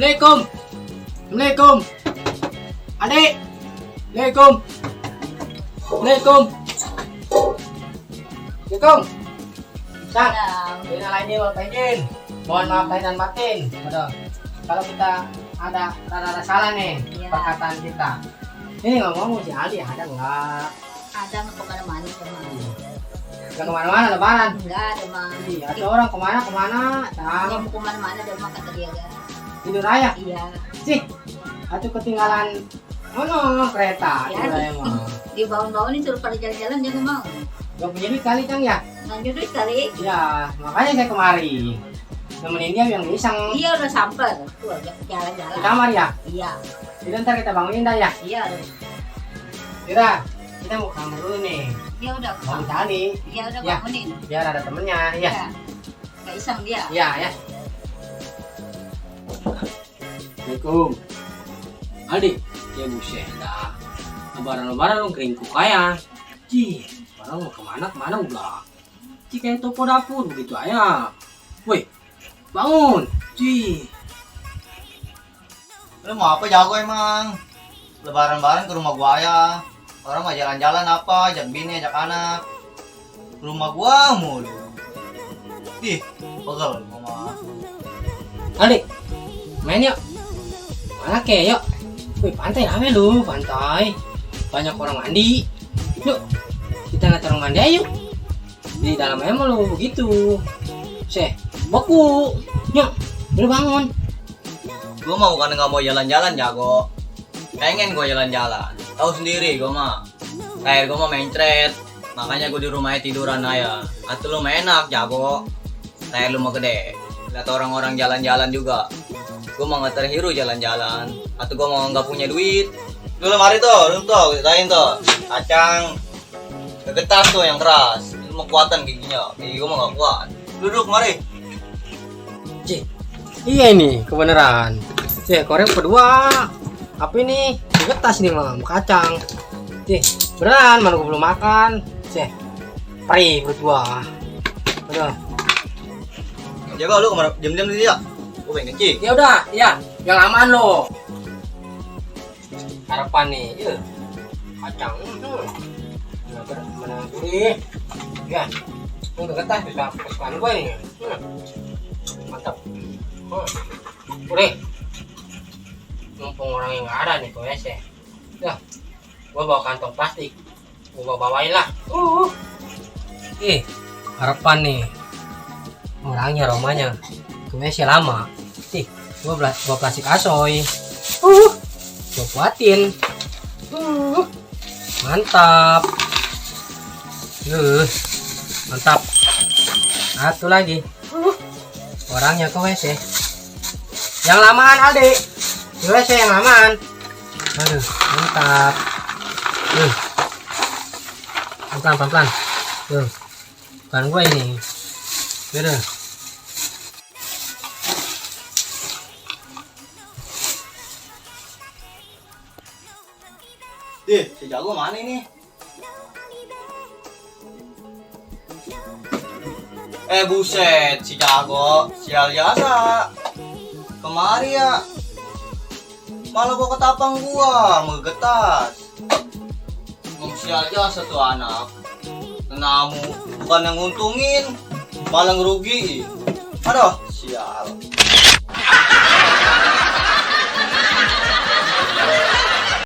Assalamualaikum. Assalamualaikum. Adik. Assalamualaikum. Assalamualaikum. Assalamualaikum. Sang. Kita lagi ngapain? Mohon maaf lahir dan batin. Betul. Kalau kita ada rada salah nih perkataan kita. Ini ngomong si Ali ada nggak? Ada nggak kemana-mana teman? Nggak kemana-mana lebaran. Enggak teman. Iya, ada orang kemana? Dia mau kemana-mana ada makan tadi ya. Tidur raya. Iya. Sih, aku ketinggalan kereta. Ya, di bawah-bawah ini suruh pada jalan-jalan dia nggak mau. Gak punya duit kali Cang ya? Nggak duit kali. Ya, makanya saya kemari. Nemenin dia yang iseng. Iya udah samper. Tuh jalan-jalan. Di kamar ya? Iya. Jadi ntar kita bangunin dah ya? Iya. Kira, kita mau ke kamar dulu nih. Dia udah Bangun tadi. Iya udah Ya. bangunin. Biar ada temennya ya. Nggak iseng dia. Iya ya. Assalamualaikum. Aldi, ya buset dah. Lebaran-lebaran lu keringkuk kaya. Cih, barang mau kemana udah. Cih kayak toko dapur begitu aja. Woi, bangun. Cih. Lu mau apa jago emang? Lebaran-lebaran ke rumah gua ya. Orang mah jalan-jalan apa, ajak bini, ajak anak. Ke rumah gua mulu. Ih, pegel mama. Aldi, main yuk. Mana ke yuk. Wih, pantai rame lu, pantai. Banyak orang mandi. Yuk, kita lihat orang mandi ayo. Di dalam emang lu begitu. Boku. Yuk, udah bangun. Gua mah bukan nggak mau jalan-jalan jago. Pengen gua jalan-jalan. Tahu sendiri gua mah. Kayak gua mah main thread. Makanya gua di rumahnya tiduran aja. Atau lu mah enak jago. Kayak lu mah gede. Lihat orang-orang jalan-jalan juga. Gua mah nggak terhiru jalan-jalan. Atau gua mau nggak punya duit. Dulu mari tuh, ceritain tuh. Kacang. Getas tuh yang keras. Itu mau kuatan giginya. Gigi gua mah nggak kuat. Duduk mari. Cih, iya ini kebenaran. Cih, korek berdua. Apa ini? Getas nih mam, kacang. Cih, beneran, mana gue belum makan. Cih, perih berdua. Aduh. Jago lu kemana? Diam-diam di dia. Gua pengen ngecik. Ya udah, ya, yang aman lo. Harapan nih, ya. Kacang. Mana gurih. Ya, udah getas bisa kesukaan gue nih. Mantap. Gurih. Mumpung orang yang nggak ada nih ke WC. Ya, gua bawa kantong plastik. Gua bawain lah. Harapan nih. Orangnya romanya ke WC lama. Gua plastik asoy. Gua kuatin. Mantap. Mantap. Satu lagi. Orangnya ke WC. Yang lamaan Aldi. Ke WC yang lamaan. Aduh, mantap. Pelan-pelan. Tuh. Bukan gue ini. Udah. Si jago mana ini? Buset, si jago, sial biasa. Kemari ya. Malah gua ketapang gua, menggetas. Sial biasa tuh anak. Kenamu bukan yang nguntungin, malah ngerugiin. Aduh, sial.